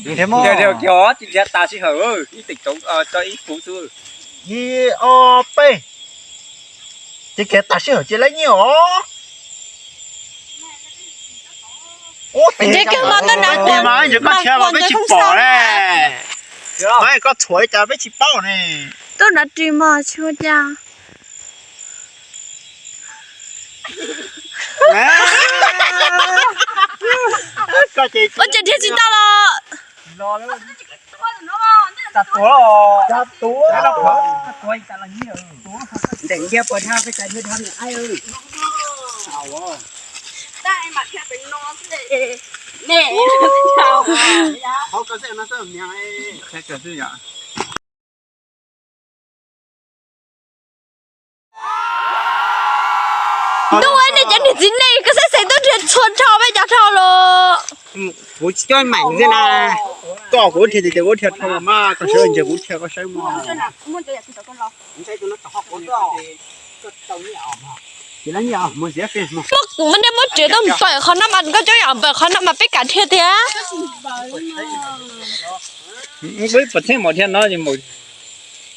Nrhiav kiag tsis nrhiav tas sij hawm, ib teem tsoov tso ib puv xwb. Ib ob peb, ces khiav tas sij hawm ces lawv nyiaj os. Ub, ces koj mas tau na, mas koj khiav los peb tsis pom ne. Mas koj txhuam li cas peb tsis paub ne. Tuaj nrad ris mas tsis ua cas. Ua cas nrhiav tsis tau los? Nteem cia puas dhau peb cov dhau niam ai. Ntuj, nej cov niag txiv neej koj xav xav tuaj nrhiav txhua dhau peb cov dhau los. Kuv tsis coj meem xwb na. Koj kuv nrhiav tias kuv nrhiav dhau mas koj sawv ntses kuv nrhiav koj saib mog. Muab kuv muab nej muab riam tuaj npawm qhov no mas koj coob yam npawm qhov no mas peb kam nrhiav tiag.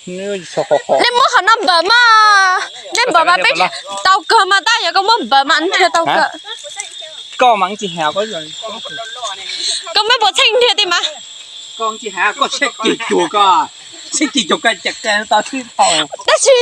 Nej muab qhov no npawm mas, nej npawm mas peb tau kawg mas tab yog koj muab npawm mas nrhiav tau kawg. Koj mas tsis hais, koj muab puas txheej nrhiav ti mas. Koj tsis hais, koj seb kis cuag koj, seb kis cuag koj cas koj tau sib tau. Tab sis